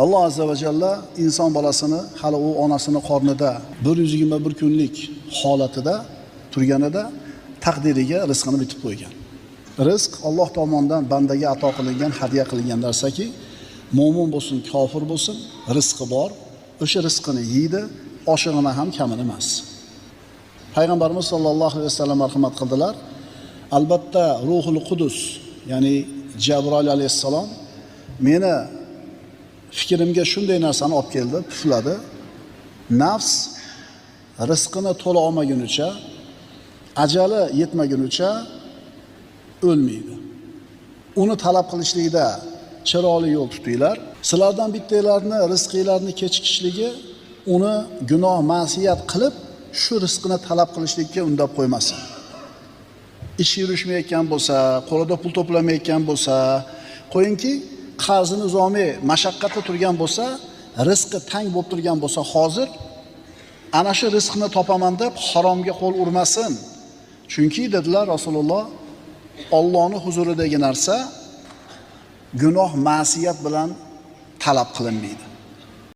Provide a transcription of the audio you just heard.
Alloh azza va jalla inson bolasini hali u onasini qornida 121 kunlik holatida turganida taqdiriga rizqini bitib qo'ygan. Rizq Alloh tomonidan bandaga ato qilingan, hadya qilingan narsaki, mo'min bo'lsin, kofir bo'lsin, rizqi bor, o'sha rizqini yeydi, oshig'ini ham kamini emas. Payg'ambarimiz sollallohu alayhi vasallam marhamat qildilar. Albatta Ruhul Qudus, ya'ni Jabroil alayhissalom meni fikrimga shunday narsani olib keldi, pufladi. Nafs rizqini to'la olmagunicha, ajali yetmagunicha o'lmaydi. Uni talab qilishlikda chiroyli yo'l tutinglar. Sizlardan bittanglarni rizqinglarni kechikishligi uni gunoh, ma'siyat qilib shu rizqini talab qilishlikka undab qo'ymasin. Ish yurishmayotgan bo'lsa, qo'lida pul to'plamayotgan bo'lsa, qo'yingki, qarzini uzolmay mashaqqatda turgan bo'lsa, rizqi tang bo'lib turgan bo'lsa, hozir ana shu rizqni topaman deb haromga qo'l urmasin. Chunki dedilar Rasululloh, Allohning huzuridagi narsa gunoh, ma'siyat bilan talab qilinmaydi.